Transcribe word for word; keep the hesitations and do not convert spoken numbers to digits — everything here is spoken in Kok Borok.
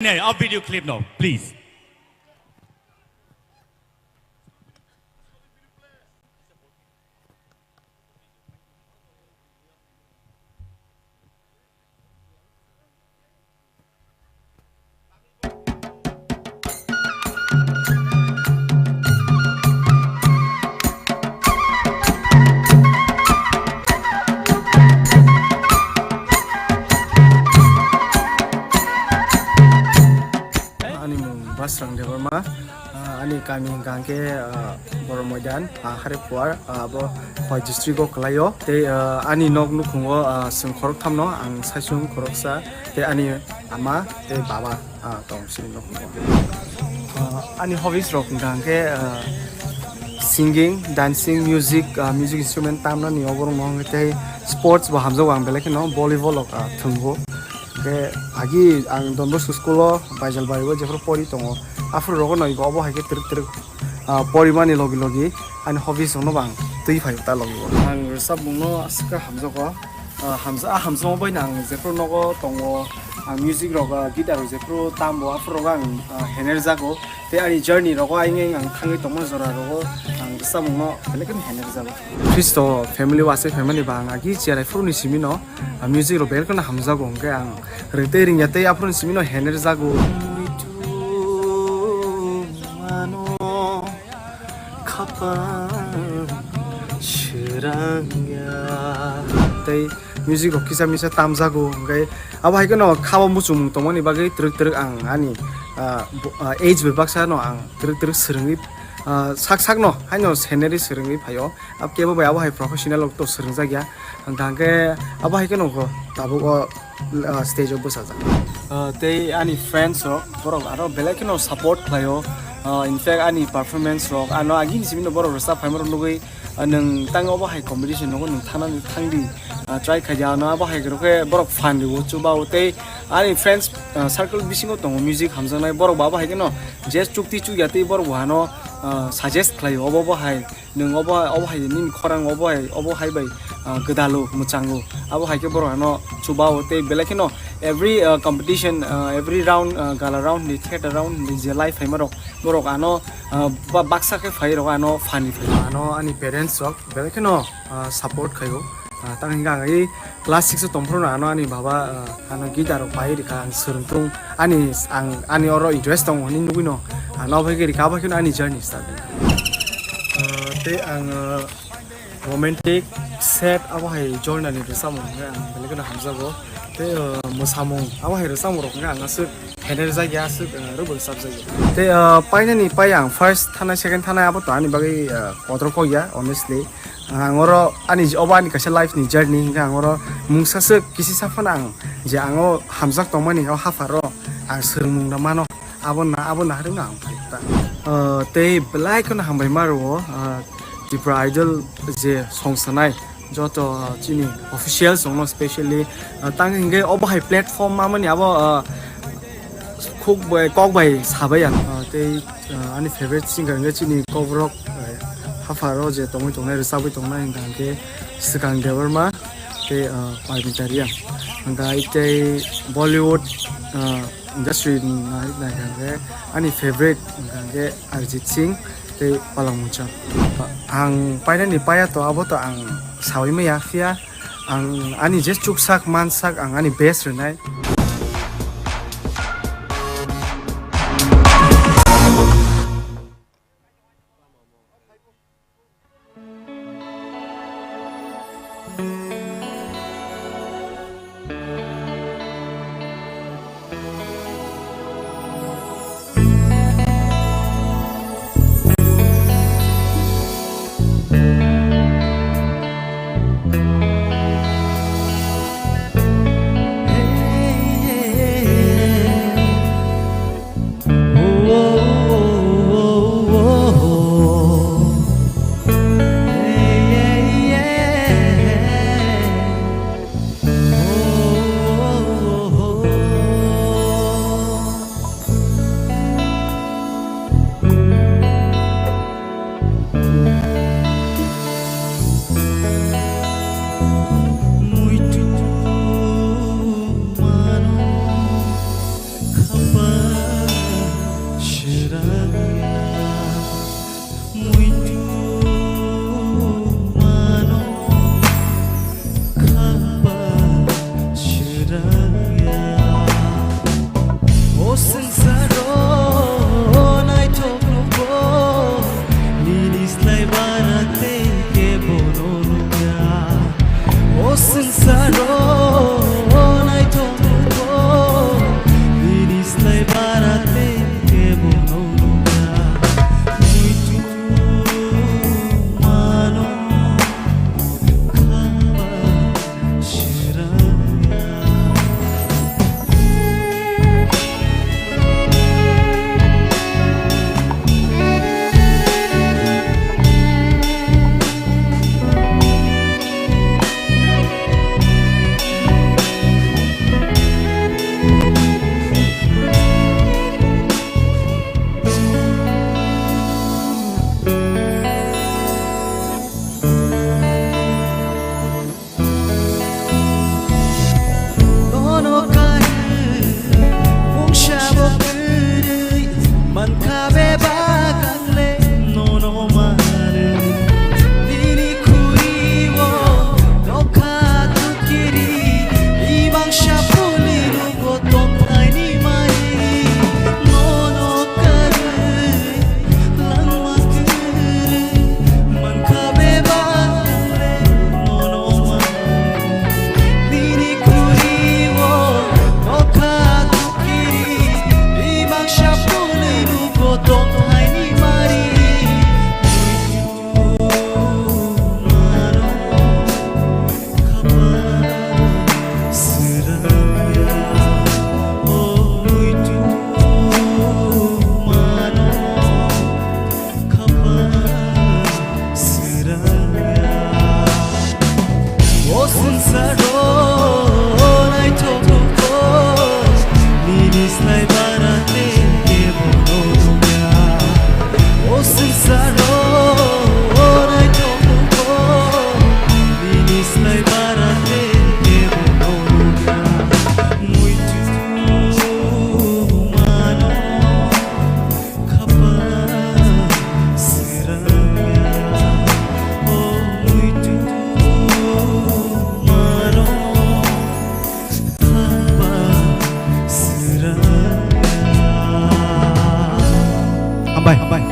Hey, a video clip now, please. Ani mung Basrang Debbarma, ah, ani kami hingka hingke, ah, Borok Moidan, ah, Hariphuar, ah, abo Khowai district o kwlaio. Tei, ah, ani nok nukhungo, ah, chwng khoroktham no, ang saichung khoroksa, tei ani ama tei baba, ah, tong chini nok nukhungo. Ah, ani hobbies rok hingka hingke, ah, singing, dancing, music, ah, music instrument tamnani oborok no hingke tei sports bo hamjago ang belai kheno volleyball rok, ah, thwngbo. Hingke agi ang Don Bosco school o Baijalbari o jephru pori tongo, aphuru rogo no igo obo hai khe twrwk twrwk, ah, porimani logi logi ani hobbies rokno bo ang twi phai ta logi o. Ang rwchapmung no aswk khe hamjago. Ah, hamja-, ah, hamjakma bai no ang jephru nogo tongo, ang music rok, ah, guitar rok jephru tambo aphuru rogo ang, ah, hener jago. Tei ani journey rogo ayang ayang ang thangwi tongma jora rogo ang rwchapmung no belai kheno hener jago. Khristo family o aswk phaimani ba ang agi cherai phuru ni simi no, ah, music rok belai kheno hamjago, hwnkhe ang rwtwi ringya tei aphuru ni simi no hener jago. Tei music rok kisa misa tamjago, hwnkhe abo hai kheno khabo muchungmung tongmani bagwi twrwk twrwk ang ani, ah, bo-, ah, age bai baksa no ang twrwk twrwk swrwngwi, ah, sak sak no haino scenery swrwngwi phaio. Ab kebo bai abo hai professional rok to swrwngjak ya, hwnkha hwnkhe abo hai kheno kho tabuk o, ah, stage o bwsajak. Ah, tei ani friends rok borok aro belai kheno support khlaio. Ah, in fact ani performance rok ano agini simi no borok rwchap phaima rok nugwi, ah, nwng tang obo hai competition nogo nwng thanani thangdi, ah, try khaidi ano abo hai rok khe borok fan rwo chuba o tei ani friends, ah, circle bisingo tongo music hamjaknai borok bo abo hai kheno je chukti chukya tei borok bo ano, ah, suggest khlaio obo bo hai. Nwng obo, obo hai nini khorang obo hai, obo hai bai, ah, gwdalo, mwchango. Abo hai khe borok ano chuba o tei belai kheno every, ah, competition, ah, every round, ah, gala round ni, theater round ni je live phaima rok, borok ano, ah, ba-, baksa khe phai rok ano fan ni phai. Ano ani parents rok belai kheno, ah, support khaio. Ah, tamni hwnkhe ang i class six o tongphuru no ano ani baba, ah, ano guitar rok pai rikha, ang swrwng tung ani, ang ani oro interest tongo hinwi nugwi no, ano abo hai khe rikha, abo hai kheno ani journey start. Ah, tei ang, ah, romantic, sad abo hai genre ni rwchapmung hwnkhe ang belai kheno hamjago. Tei, ah, mwsamung abo hai rwchapmung rok hwnkhe ang aswk hener jak ya, aswk, ah, rwbwk chap jak ya. Tei, ah, painani pai ang first thanai, second thanai abo to ani bagwi, ah, kotor kok ya, honestly. Ang oro ani je-, obo ani kaisa life ni journey hingke ang oro mungsa swk kisi saphano ang je ang o hamjak tongmani o hapharo ang swrwngmung rw mano abo na, abo naharino ang phai ta. Ah, tei belai kheno hambai ma rwo, ah, Tripura Idol je song sanai joto, ah, chini officials rokno specially, ah, tang hingke obo hai platform mamani abo, ah, khuk bai, kok bai sabai ang, ah, tei Ah, ani favorite singer hwnkhe chini kokborok, eh, hapharo je tongwi tongnai, rwchabwi tongnai hwnkha hwnkhe Swkang Debbarma tei, ah, Parmita Reang. Hwnkha tei Bollywood, ah, industry ni nai-, naikha hwnkhe ani favorite hwnkha hwnkhe Arijit Singh tei Palak Muchang. Ang painani paya to abo to ang sawi maya phiya. Ang ani je chuksak mansak ang ani best rwnai. Para tei kebo no nukya. Muitu mano khama sirangya. Nono karwi mungsa bo kwrwi mankha bebak ang le nono manwi. Nini khuri o nokha tukiri imang sapuli rugo tongthaini mari. Nono karwi langma kwrwi mankha bebak ang le nono manwi. Nini khuri o nokha tukiri imang sapuli rugo tongthaini mari. Muitu mano khama sirangya, o muitu mano khama sirangya. O swngcharo naithok nukho, nini slai bara tei kebo no nukya. O swngcharo naithok nukho, nini slai bara tei kebo no nukya. Muitu mano khama sirangya, o muitu mano khama sirangya. Hambai, hambai.